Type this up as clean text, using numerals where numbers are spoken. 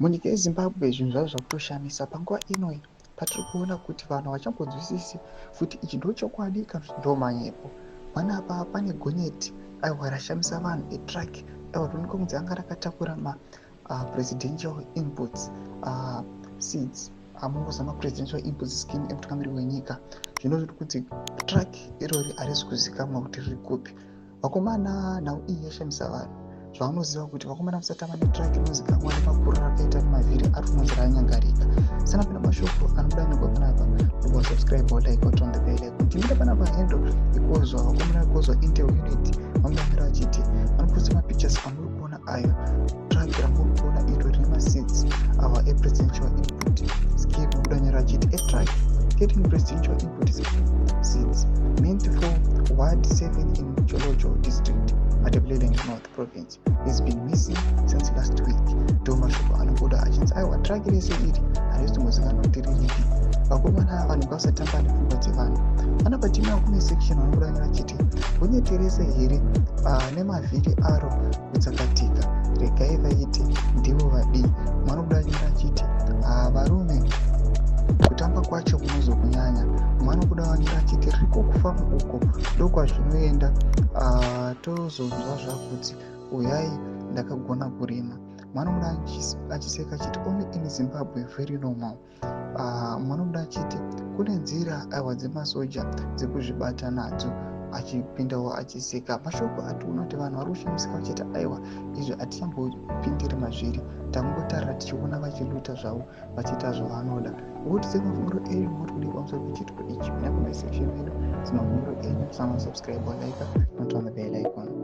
Munyika yeZimbabwe zvinhu zvazvo zvakutoshamisa panguva ino patiri kuona kuti vanhu havachambonzwisisi kuti ichi ndochokwadi kana kuti ndomanyepo. Panapa pane gonyeti, aiwa, rashamisa vanhu, etruck, aiwa, rinoonekwa kunzi anga rakatakura mapresidential inputs seeds. Amungoziva mapresidential inputs scheme emutungamiri wenyika. Zvino zviri kunzi truck irori harisi kuzikamwa kuti riri kupi. Vakomana, nhau iyi yashamisa vanhu. Zvaunoziva kuti vakomana musatamba netruck rinozikamwa nemakuru rakaita nemavhiri ari kunonzi ranyangarika. Sanapinda mashoko anobuda nyorwa panapa, subscribe, like, turn the bell icon. Timira panapa handle ikozwa vakomana vekozwa intel unit vanodanira vachiti vanoposta mapictures amuri kuona ayo. Truck ramuri kuona iro rine maseeds awa epresidential input scheme. Vanodanira vachiti, "A truck carrying presidential input seeds meant for Ward 7 in Tsholotsho District, Matabeleland North Province, has been missing since last week." Ndo mashoko anobuda achinzi, aiwa, truck rese iri harisi kumbozikanwa kuti riripi. Vakomana, vanhu ngavasatamba nepfungwa dzevanhu. Panapa tine comment section vanobuda vachiti, "Gonyeti rese here nemavhiri aro kutsakatika? Regai vaite ndivo vadii." Mwana anyora achiti, "Varume, kutamba kwacho kunozokunyanya." Mwana kuda vanyora achiti, "Riko kufamu uko ndokwazvinoenda, tozonzwa zvakudzi uyai ndakagona kurima." Mwana muda achiseka achiti, "Only in Zimbabwe, very normal." Mwana muda achiti, "Kune nzira, aiwa, dzemasoja dzekuzvibata nadzo," achipindawo achiseka. Mashoko ationa kuti vanhu vari kushamisika vachiti, aiwa, izvi hatichambopindiri mazviri, tangotarira tichiona vachiluta zvavo vachiita zvavanoda. Kuti semafungiro enyu muri kudii pamusoro pechiitiko ichi? Pinda comment section yedu, semafungiro enyu, musama subscribe, like, noturn the bell icon.